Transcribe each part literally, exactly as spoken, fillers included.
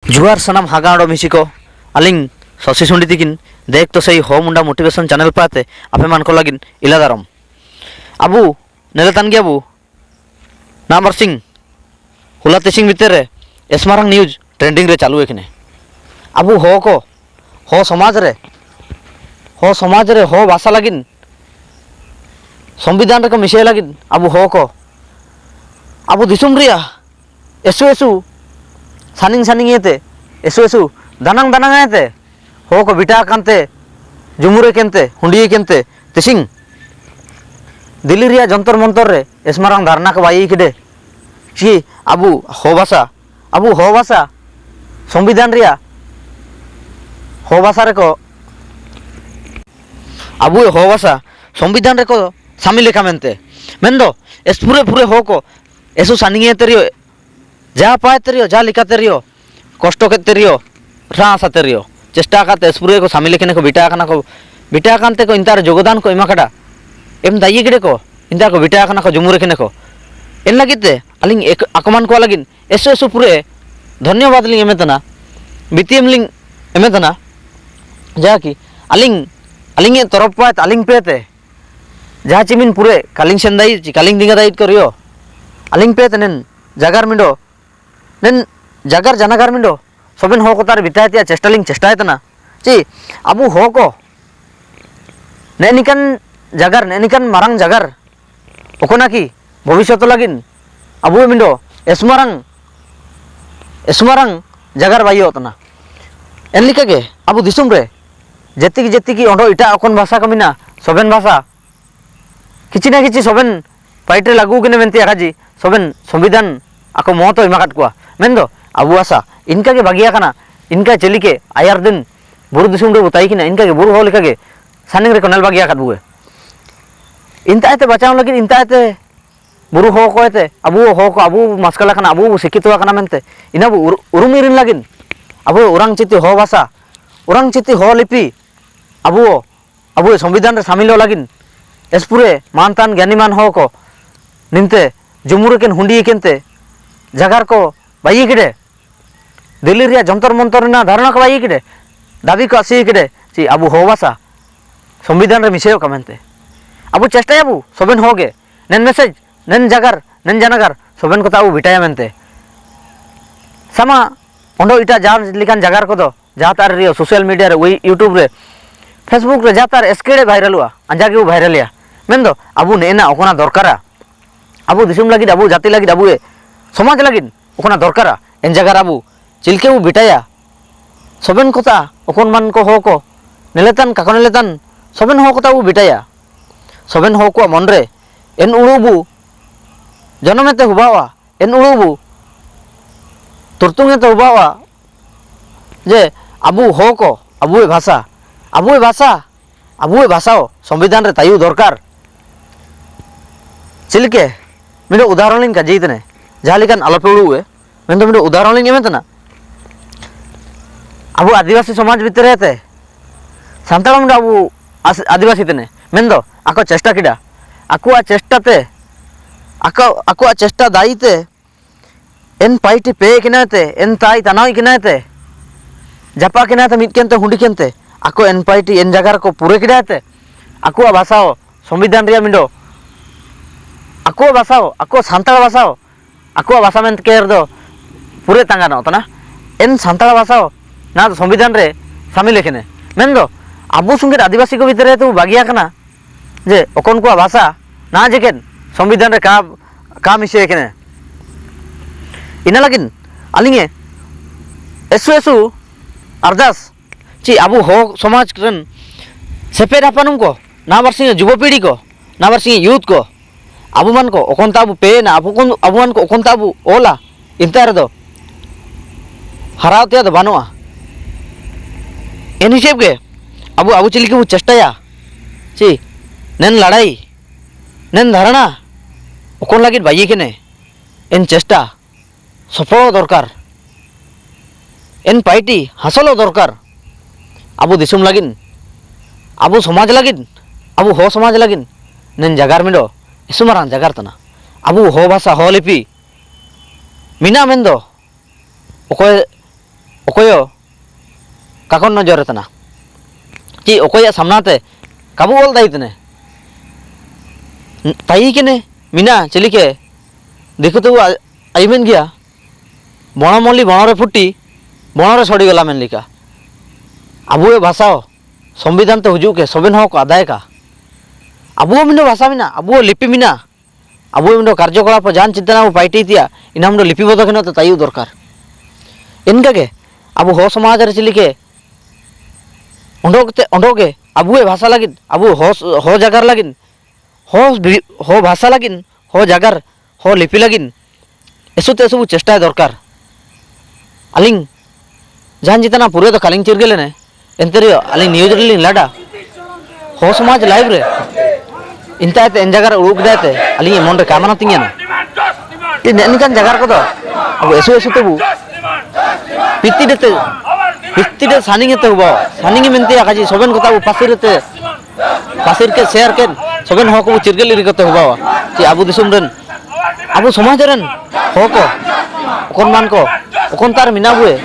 ᱡᱩᱦᱟᱨ ᱥᱟᱱᱟᱢ ᱦᱟᱜᱟᱲᱚ ᱢᱤᱥᱤ ᱠᱚ, ᱟᱹᱞᱤᱧ ᱥᱚᱥᱤ ᱥᱩᱸᱰᱤ ᱛᱤᱠᱤᱱ ᱫᱮᱠ ᱛᱚ ᱥᱮᱭ ᱦᱚ ᱢᱩᱱᱰᱟ motivation channel ᱯᱟᱦᱴᱟ ᱛᱮ ᱟᱯᱮ ᱢᱟᱱ ᱠᱚ ᱞᱟᱹᱜᱤᱫ ᱤᱞᱟ ᱫᱟᱨᱟᱢ᱾ ᱟᱵᱚ ᱱᱮᱞᱮ ᱛᱟᱦᱮᱱ ᱜᱮᱭᱟ ᱵᱚ ᱱᱟ ᱵᱟᱨᱥᱤᱧ ᱦᱚᱞᱟ ᱛᱤᱥᱤᱧ ᱵᱷᱤᱛᱤᱨ ᱨᱮ ᱮᱥᱢᱟᱨᱟᱝ news trending ᱨᱮ ᱪᱟᱞᱩ ᱟᱠᱟᱱᱟ᱾ ᱟᱵᱚ ᱦᱚ ᱠᱚ, ᱦᱚ ᱥᱚᱢᱟᱡᱽ ᱨᱮ, ᱦᱚ ᱥᱚᱢᱟᱡᱽ ᱨᱮ ᱦᱚ ᱵᱷᱟᱥᱟ ᱞᱟᱹᱜᱤᱫ, ᱥᱚᱝᱵᱤᱫᱷᱟᱱ ᱨᱮᱠᱚ ᱢᱤᱥᱟᱹᱭ ᱞᱟᱹᱜᱤᱫ ᱟᱵᱚ ᱦᱚ ᱠᱚ, ᱟᱵᱚ ᱫᱤᱥᱚᱢ ᱨᱮᱭᱟᱜ ᱮᱥᱩ ᱮᱥᱩ, ᱥᱟᱱᱤᱝ ᱥᱟᱱᱤᱝ ᱤᱭᱟᱹᱛᱮ, ᱮᱥᱩ ᱮᱥᱩ, ᱫᱟᱱᱟᱝ ᱫᱟᱱᱟᱝ ᱤᱭᱟᱹᱛᱮ, ᱦᱚ ᱠᱚ ᱵᱤᱴᱟ ᱟᱠᱟᱱ ᱛᱮ, ᱡᱩᱢᱩᱨ ᱟᱠᱟᱱ ᱛᱮ, ᱦᱩᱸᱰᱤ ᱟᱠᱟᱱ ᱛᱮ, ᱛᱤᱥᱤᱝ ᱫᱤᱞᱞᱤ ᱨᱮᱭᱟᱜ ᱡᱚᱱᱛᱚᱨ ᱢᱚᱱᱛᱚᱨ ᱨᱮ ᱮᱥᱢᱟᱨᱟᱝ ᱫᱷᱟᱨᱱᱟ ᱠᱚ ᱵᱟᱭ ᱠᱮᱫᱮ᱾ ᱪᱤ ᱟᱵᱚ ᱦᱚ ᱵᱷᱟᱥᱟ, ᱟᱵᱚ ᱦᱚ ᱵᱷᱟᱥᱟ, ᱥᱚᱝᱵᱤᱫᱷᱟᱱ ᱨᱮᱭᱟᱜ ᱦᱚ ᱵᱷᱟᱥᱟ ᱨᱮᱠᱚ, ᱟᱵᱚ ᱦᱚ ᱵᱷᱟᱥᱟ ᱥᱚᱝᱵᱤᱫᱷᱟᱱ ᱨᱮᱠᱚ ᱥᱟᱢᱤᱞ ᱞᱮᱠᱷᱟ ᱢᱮᱱᱛᱮ᱾ ᱢᱮᱱᱫᱚ, ᱮᱥ ᱯᱩᱨᱟᱹ ᱯᱩᱨᱟᱹ ᱦᱚ ᱠᱚ, ᱮᱥᱩ ᱥᱟᱱᱤᱝ ᱤᱭᱟᱹᱛᱮ ᱨᱮᱭᱟᱜ ᱡᱟ ᱯᱟᱭ ᱛᱮ ᱨᱮᱭᱚ, ᱡᱟ ᱞᱮᱠᱟᱛᱮ ᱨᱮᱭᱚ, ᱠᱚᱥᱴᱚ ᱠᱮᱫ ᱛᱮ ᱨᱮᱭᱚ, ᱨᱟᱥᱟ ᱛᱮ ᱨᱮᱭᱚ, ᱪᱮᱥᱴᱟ ᱠᱟᱛᱮ ᱮᱥᱯᱩᱨᱮ ᱠᱚ ᱥᱟᱢᱤᱞ ᱠᱟᱱᱟ ᱠᱚ, ᱵᱤᱴᱟ ᱠᱟᱱᱟ ᱠᱚ, ᱵᱤᱴᱟ ᱠᱟᱱ ᱛᱮ ᱠᱚ ᱤᱱᱛᱟᱨ ᱡᱳᱜᱽᱫᱟᱱ ᱠᱚ ᱮᱢᱟ ᱠᱟᱫᱟ᱾ ᱮᱢ ᱫᱟᱭᱤ ᱜᱤᱰᱤ ᱠᱚ, ᱤᱱᱛᱟᱨ ᱠᱚ ᱵᱤᱴᱟ ᱠᱟᱱᱟ ᱠᱚ, ᱡᱩᱢᱩᱨ ᱠᱟᱱᱟ ᱠᱚ᱾ ᱮᱱ ᱞᱟᱹᱜᱤᱫ ᱛᱮ ᱟᱹᱞᱤᱧ ᱮᱠ-, ᱟᱠᱚ ᱢᱟᱱ ᱠᱚ ᱞᱟᱹᱜᱤᱫ ᱮᱥᱚ ᱮᱥᱚ ᱯᱩᱨᱟᱹ ᱫᱷᱚᱱᱭᱚᱵᱟᱫᱽ ᱞᱤᱧ ᱮᱢᱮ ᱛᱟᱦᱮᱱᱟ, ᱵᱤᱛᱤᱭᱮᱢ ᱞᱤᱧ ᱮᱢᱮ ᱛᱟᱦᱮᱱᱟ, ᱡᱟ ᱠᱤ ᱟᱹᱞᱤᱧ, ᱟᱹᱞᱤᱧ ᱛᱚᱨᱚᱯ ᱯᱟᱦᱴᱟ ᱟᱹᱞᱤᱧ ᱯᱮ ᱛᱮ ᱡᱟᱦᱟᱸ ᱪᱤᱢᱤᱱ ᱯᱩᱨᱟᱹ ᱠᱟᱞᱤᱝ ᱥᱮᱱ ᱫᱟᱭᱤ ᱪᱤ ᱠᱟᱞᱤᱝ ᱫᱤᱝᱜᱟ ᱫᱟᱭᱤ ᱠᱚ ᱨᱮᱭᱚ, ᱟᱹᱞᱤᱧ ᱯᱮ ᱛᱮ ᱱᱮᱱ ᱡᱟᱜᱟᱨ ᱢᱤᱸᱰᱚ, ᱱᱮᱱ ᱡᱟᱜᱟᱨ ᱡᱟᱱᱟᱜᱟᱨ ᱢᱤᱸᱰᱚ, ᱥᱚᱵᱮᱱ ᱦᱚ ᱠᱚ ᱛᱟᱨ ᱵᱤᱴᱟᱭ ᱛᱮᱭᱟ ᱪᱮᱥᱴᱟ ᱞᱤᱧ ᱪᱮᱥᱴᱟᱭ ᱛᱟᱦᱮᱱᱟ᱾ ᱪᱤ ᱟᱵᱚ ᱦᱚ ᱠᱚ ᱱᱮᱜ ᱱᱤᱠᱟᱱ ᱡᱟᱜᱟᱨ, ᱱᱮᱜ ᱱᱤᱠᱟᱱ ᱢᱟᱨᱟᱝ ᱡᱟᱜᱟᱨ, ᱚᱠᱚᱱᱟ ᱠᱤ ᱵᱷᱚᱵᱤᱥᱥᱚᱛ ᱞᱟᱹᱜᱤᱫ ᱟᱵᱚ ᱢᱤᱸᱰᱚ ᱮᱥᱢᱟᱨᱟᱝ, ᱮᱥᱢᱟᱨᱟᱝ ᱡᱟᱜᱟᱨ ᱵᱟᱭᱚᱜ ᱛᱟᱦᱮᱱᱟ᱾ ᱮᱱ ᱞᱮᱠᱟ ᱜᱮ ᱟᱵᱚ ᱫᱤᱥᱚᱢ ᱨᱮ ᱡᱮᱛᱤ ᱜᱮ, ᱡᱮᱛᱤ ᱜᱮ ᱚᱸᱰᱚ ᱮᱴᱟᱜ ᱚᱠᱚᱱ ᱵᱷᱟᱥᱟ ᱠᱚ ᱢᱮᱱᱟᱜᱼᱟ, ᱥᱚᱵᱮᱱ ᱵᱷᱟᱥᱟ ᱠᱤᱪᱷᱤ ᱱᱟ ᱠᱤᱪᱷᱤ ᱥᱚᱵᱮᱱ ᱯᱟᱭᱤᱴ ᱨᱮ ᱞᱟᱜᱩ ᱠᱟᱱᱟ ᱢᱮᱱᱛᱮ ᱟᱠᱟᱡᱤ ᱥᱚᱵᱮᱱ ᱥᱚᱝᱵᱤᱫᱷᱟᱱ ᱟᱠᱚ ᱢᱚᱛ ᱮᱢᱟ ᱟᱠᱟᱫ ᱠᱚᱣᱟ᱾ ᱢᱮᱱᱫᱚ ᱟᱵᱚ ᱵᱷᱟᱥᱟ ᱤᱱᱠᱟ ᱜᱮ ᱵᱟᱜᱤᱭᱟ ᱠᱟᱱᱟ, ᱤᱱᱠᱟ ᱪᱮᱞᱤᱠᱮ ᱟᱭᱟᱨ ᱫᱤᱱ ᱵᱩᱨᱩ ᱫᱤᱥᱚᱢ ᱨᱮ ᱵᱚ ᱛᱟᱦᱮᱸ ᱠᱟᱱᱟ, ᱤᱱᱠᱟ ᱜᱮ ᱵᱩᱨᱩ ᱦᱚᱲ ᱞᱮᱠᱟ ᱜᱮ ᱥᱟᱱᱤᱝ ᱨᱮᱠᱚ ᱱᱮᱞ ᱵᱟᱜᱤᱭᱟ ᱟᱠᱟᱫ ᱵᱚᱜᱮ᱾ ᱤᱱᱛᱟ ᱟᱭᱛᱮ ᱵᱟᱪᱟᱣ ᱞᱟᱹᱜᱤᱫ, ᱤᱱᱛᱟ ᱟᱭᱛᱮ ᱵᱩᱨᱩ ᱦᱚ ᱠᱚ ᱟᱭᱛᱮ, ᱟᱵᱚ ᱦᱚ ᱠᱚ, ᱟᱵᱚ ᱢᱟᱥᱠᱟᱞ ᱟᱠᱟᱱᱟ, ᱟᱵᱚ ᱥᱤᱠᱠᱷᱤᱛᱚ ᱟᱠᱟᱱᱟ ᱢᱮᱱᱛᱮ, ᱤᱱᱟᱹ ᱵᱚ ᱩᱨ-, ᱩᱨᱩᱢ ᱤᱨᱤᱱ ᱞᱟᱹᱜᱤᱫ ᱟᱵᱚ ᱚᱨᱟᱝ ᱪᱤᱛᱤ ᱦᱚ ᱵᱷᱟᱥᱟ, ᱚᱨᱟᱝ ᱪᱤᱛᱤ ᱦᱚ ᱞᱤᱯᱤ, ᱟᱵᱚ ᱟᱵᱚ ᱥᱚᱝᱵᱤᱫᱷᱟᱱ ᱨᱮ ᱥᱟᱢᱤᱞᱚᱜ ᱞᱟᱹᱜᱤᱫ ᱮᱥᱯᱩᱨᱮ ᱢᱟᱱᱛᱟᱱ ᱜᱭᱟᱱᱤ ᱢᱟᱱ ᱦᱚ ᱠᱚ ᱱᱤᱢᱛᱮ ᱡᱩᱢᱩᱨ ᱮᱠᱮᱱ ᱦᱩᱸᱰᱤ ᱮᱠᱮᱱ ᱛᱮ ᱡᱟᱜᱟᱨ ᱠᱚ ᱵᱟᱭᱤ ᱠᱮᱰᱮ᱾ Dilli ria Jantar Mantar rina dharna ka bayi kide, dabi ka asi kide, chi abu ho basa, sonbidhan re miseyo ka mende. Abu chesta yabu, soben ho ge, nen message, nen jagar, nen janagar, soben kota abu bitaya mende. Sama, ondo ita jar likan jagar kodo, jata rio social media re, ui YouTube re, Facebook re, jata eskere viral ua, anja ge u viral ya. Mendo, abu nena okona dorkara. Abu disum lagid, abu jati lagid, abu e somaj lagid okona dorkara. En jagar abu chilke u bitaya. Soben kota, okon man ko ho ko, neletan, kako neletan, soben ho kota u bitaya. Soben ho ko monre, en uru bu, jonom ete hubawa, en uru bu, turtung ete hubawa, je abu ho ko, abu e basa, abu e basa, abu e basa o, sonbidhan re tayu dorkar. Chilke, mindo udaharon lin kaji tene, jahalikan alope uru e, mendo mindo udaharon lin emen tena. Abu adibasi somaj bhitere te, santal mindo abu as-, adibasi tene, mendo, ako chesta kida, akua chesta te, ako, akua chesta dai te, en paiti pe kina te, en tai tanau kina te, japa kina te, mit kente, hundi kente, ako en paiti, en jagar ko pure kida te, akua basa o, sonbidhan ria mindo, akua basa o, ako santal basa o, akua basa ment ker do, pure tangano tana, en santal basa o, na sonbidhan re, samil kene, mendo, abu sungir adibasi ko bhitere tu bagia kana, je okon kua basa, na jeken, sonbidhan re ka, ka mise kene. Ina lagin, alinge, esu esu, ardas, chi abu ho somaj ren, sepe dapanum ko, na barsinge jubo pidi ko, na barsinge youth ko, abu man ko, okon ta abu pe na, abu kon, abu man ko, okon ta abu ola, inta re do, harau tia do banua. En hiseb ge, abu, abu chilke bu chesta ya, chi, nen ladai, nen dharna, okon lagid bayi kene, en chesta, sopolo dorkar, en paiti, hasolo dorkar, abu disum lagin, abu somaj lagin, abu ho somaj lagin, nen jagar mindo, esu maran jagar tana, abu ho basa, ho lipi, mina mendo, okoe ᱚᱠᱚᱭ ᱦᱚᱸ ᱠᱟᱠᱚ ᱱᱚᱡᱚᱨ ᱨᱮ ᱛᱟᱦᱮᱱᱟ᱾ ᱪᱮᱫ ᱚᱠᱚᱭᱟᱜ ᱥᱟᱢᱱᱟ ᱛᱮ ᱠᱟᱵᱩ ᱚᱞ ᱛᱟᱭ ᱛᱟᱦᱮᱱᱟ? ᱛᱟᱭ ᱠᱮᱱᱮ ᱢᱮᱱᱟ ᱪᱤᱞᱤ ᱠᱮ ᱫᱤᱠᱩ ᱛᱮᱵᱚ ᱟ-, ᱟᱭᱩᱢᱮᱱ ᱜᱮᱭᱟ, ᱵᱚᱬᱚ ᱢᱚᱞᱤ ᱵᱚᱬᱚ ᱨᱮ ᱯᱷᱩᱴᱤ, ᱵᱚᱬᱚ ᱨᱮ ᱥᱚᱲᱤ ᱜᱚᱞᱟ ᱢᱮᱱ ᱞᱮᱠᱟ᱾ ᱟᱵᱚᱣᱟᱜ ᱵᱷᱟᱥᱟ ᱦᱚᱸ ᱥᱚᱝᱵᱤᱫᱷᱟᱱ ᱛᱮ ᱦᱤᱡᱩᱜ ᱠᱮ ᱥᱚᱵᱮᱱ ᱦᱚᱸ ᱠᱚ ᱟᱫᱟᱭ ᱠᱟ᱾ ᱟᱵᱚᱣᱟᱜ ᱢᱤᱫᱴᱮᱱ ᱵᱷᱟᱥᱟ ᱢᱮᱱᱟᱜᱼᱟ, ᱟᱵᱚᱣᱟᱜ ᱞᱤᱯᱤ ᱢᱮᱱᱟᱜᱼᱟ᱾ ᱟᱵᱚ ᱢᱤᱫᱴᱮᱱ ᱠᱟᱨᱡᱚᱠᱚᱞᱟᱯ ᱡᱟᱦᱟᱱ ᱪᱤᱱᱛᱟᱹ ᱵᱚ ᱯᱟᱭᱴᱤ ᱛᱤᱭᱟ, ᱤᱱᱟᱹ ᱢᱤᱫᱴᱮᱱ ᱞᱤᱯᱤᱵᱚᱫᱷᱚ ᱠᱷᱚᱱᱟᱜ ᱛᱮ ᱛᱟᱭᱩ ᱫᱚᱨᱠᱟᱨ᱾ ᱤᱱᱠᱟ ᱜᱮ ᱟᱵᱚ ᱦᱚᱲ ᱥᱚᱢᱟᱡᱽ ᱨᱮ ᱪᱤᱞᱤ ᱠᱮ ᱚᱸᱰᱚᱜ ᱛᱮ, ᱚᱸᱰᱚᱜ ᱜᱮ ᱟᱵᱚᱣᱟᱜ ᱵᱷᱟᱥᱟ ᱞᱟᱹᱜᱤᱫ, ᱟᱵᱚ ᱦᱚ, ᱦᱚ ᱡᱟᱜᱟᱨ ᱞᱟᱹᱜᱤᱫ, ᱦᱚ ᱵᱷᱤ-, ᱦᱚ ᱵᱷᱟᱥᱟ ᱞᱟᱹᱜᱤᱫ, ᱦᱚ ᱡᱟᱜᱟᱨ, ᱦᱚ ᱞᱤᱯᱤ ᱞᱟᱹᱜᱤᱫ ᱮᱥᱩ ᱛᱮ ᱮᱥᱩ ᱵᱚ ᱪᱮᱥᱴᱟᱭ ᱫᱚᱨᱠᱟᱨ᱾ ᱟᱹᱞᱤᱧ ᱡᱟᱦᱟᱱ ᱪᱮᱛᱟᱱᱟ ᱯᱩᱨᱟᱹ ᱫᱚ ᱠᱟᱞᱤᱧ ᱪᱤᱨᱜᱟᱹᱞ ᱮᱱᱮ, ᱮᱱᱛᱮ ᱨᱮᱦᱚᱸ ᱟᱹᱞᱤᱧ news ᱨᱮᱞᱤᱧ ᱞᱟᱰᱟ, ᱦᱚ ᱥᱚᱢᱟᱡᱽ live ᱨᱮ ᱤᱱᱛᱟ ᱮᱛᱮ ᱮᱱ ᱡᱟᱜᱟ ᱨᱮ ᱩᱲᱩᱵ ᱠᱮᱫᱟᱭ ᱛᱮ, ᱟᱹᱞᱤᱧ ᱢᱚᱱ ᱨᱮ ᱠᱟᱢᱟᱱᱟ ᱛᱤᱧᱟᱹ ᱱᱟ᱾ ᱛᱤᱱ ᱮᱱᱠᱟᱱ ᱡᱟᱜᱟ ᱠᱚᱫᱚ ᱟᱵᱚ ᱮᱥᱩ ᱮᱥᱩ ᱛᱮᱵᱚ ᱯᱤᱛᱤ ᱰᱮ ᱛᱮ, ᱯᱤᱛᱤ ᱰᱮ ᱥᱟᱱᱤᱝ ᱮ ᱛᱮ ᱦᱩᱵᱟᱣᱟ, ᱥᱟᱱᱤᱝ ᱮ ᱢᱮᱱᱛᱮ ᱟᱠᱟᱡᱤ ᱥᱚᱵᱮᱱ ᱠᱚᱛᱟ ᱟᱵᱚ ᱯᱟᱥᱤᱨ ᱛᱮ ᱯᱟᱥᱤᱨ ᱠᱮ ᱥᱮᱭᱟᱨ ᱠᱮ ᱥᱚᱵᱮᱱ ᱦᱚ ᱠᱚ ᱪᱤᱨᱜᱟᱹᱞ ᱤᱨᱤ ᱠᱟᱛᱮ ᱦᱚᱵᱟᱣᱟ᱾ ᱪᱮ ᱟᱵᱚ ᱫᱤᱥᱚᱢ ᱨᱮᱱ ᱟᱵᱚ ᱥᱚᱢᱟᱡᱽ ᱨᱮᱱ ᱦᱚ ᱠᱚ ᱚᱠᱚᱱ ᱢᱟᱱ ᱠᱚ ᱚᱠᱚᱱ ᱛᱟᱨ ᱢᱮᱱᱟᱜ ᱵᱚᱭᱮ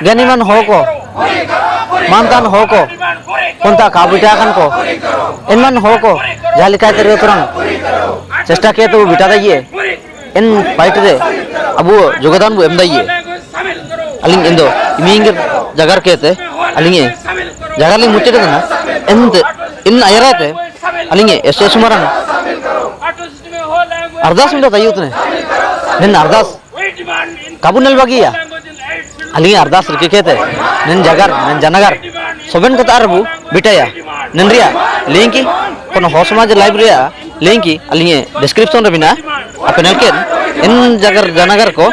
ᱜᱮᱱᱤ ᱢᱟᱱ ᱦᱚ ᱠᱚ ᱢᱟᱱ ᱛᱟᱱ ᱦᱚ ᱠᱚ ᱚᱠᱚᱱ ᱛᱟ ᱠᱟ ᱵᱤᱴᱟ ᱠᱟᱱ ᱠᱚ ᱮᱱ ᱢᱟᱱ ᱦᱚ ᱠᱚ ᱡᱟᱦᱟᱸ ᱞᱮᱠᱟ ᱛᱮ ᱨᱮ ᱛᱚᱨᱟᱝ ᱪᱮᱥᱴᱟ ᱠᱮ ᱛᱚ ᱵᱤᱴᱟ ᱫᱟᱭᱮ᱾ ᱮᱱ fight ᱨᱮ ᱟᱵᱚ ᱡᱳᱜᱽᱫᱟᱱ ᱵᱚ ᱮᱢ ᱫᱟᱲᱮᱭᱟᱜᱼᱟ᱾ ᱟᱹᱞᱤᱧ ᱮᱱᱫᱚ ᱢᱤᱭᱟᱹᱝ ᱡᱟᱜᱟᱨ ᱠᱮᱛᱮ ᱟᱹᱞᱤᱧ ᱡᱟᱜᱟᱨ ᱞᱤᱧ ᱢᱩᱪᱟᱹᱫ ᱠᱟᱱᱟ᱾ ᱮᱱᱛᱮ ᱤᱱ ᱟᱭᱟᱨᱟᱭ ᱛᱮ ᱟᱹᱞᱤᱧ ᱮᱥ ᱮᱥ ᱢᱟᱨᱟᱝ ᱟᱨᱫᱟᱥ ᱢᱤᱫᱴᱟ ᱛᱟᱭᱩᱛ ᱱᱮ ᱱᱮᱱ ᱟᱨᱫᱟᱥ ᱠᱟᱵᱩ ᱱᱮᱞ ᱵᱟᱜᱤᱭᱟ᱾ ᱟᱹᱞᱤᱧ ᱟᱨᱫᱟᱥ ᱨᱤᱠᱟᱹ ᱠᱮᱛᱮ ᱱᱮᱱ ᱡᱟᱜᱟᱨ ᱱᱮᱱ ᱡᱟᱱᱟᱜᱟᱨ ᱥᱚᱵᱮᱱ ᱠᱚᱛᱟ ᱟᱨ ᱵᱚ ᱵᱤᱴᱟᱭᱟ᱾ ᱱᱮᱱ ᱨᱮᱭᱟᱜ link ᱠᱤ ᱠᱳᱱᱳ ᱦᱚᱲ ᱥᱚᱢᱟᱡᱽ live ᱨᱮᱭᱟᱜ link ᱠᱤ ᱟᱹᱞᱤᱧ description ᱨᱮ ᱢᱮᱱᱟᱜᱼᱟ᱾ ᱟᱯᱮ ᱧᱮᱞ ᱠᱮᱫ ᱮᱱ ᱡᱟᱜᱟᱨ ᱡᱟᱱᱟᱜᱟᱨ ᱠᱚ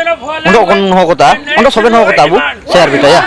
ᱚᱸᱰᱮ ᱠᱷᱚᱱ ᱦᱚᱸ ᱠᱚᱛᱟ ᱚᱸᱰᱮ ᱥᱚᱵᱮᱱ ᱦᱚᱸ ᱠᱚᱛᱟ ᱵᱚ share ᱵᱤᱴᱟᱭᱟ᱾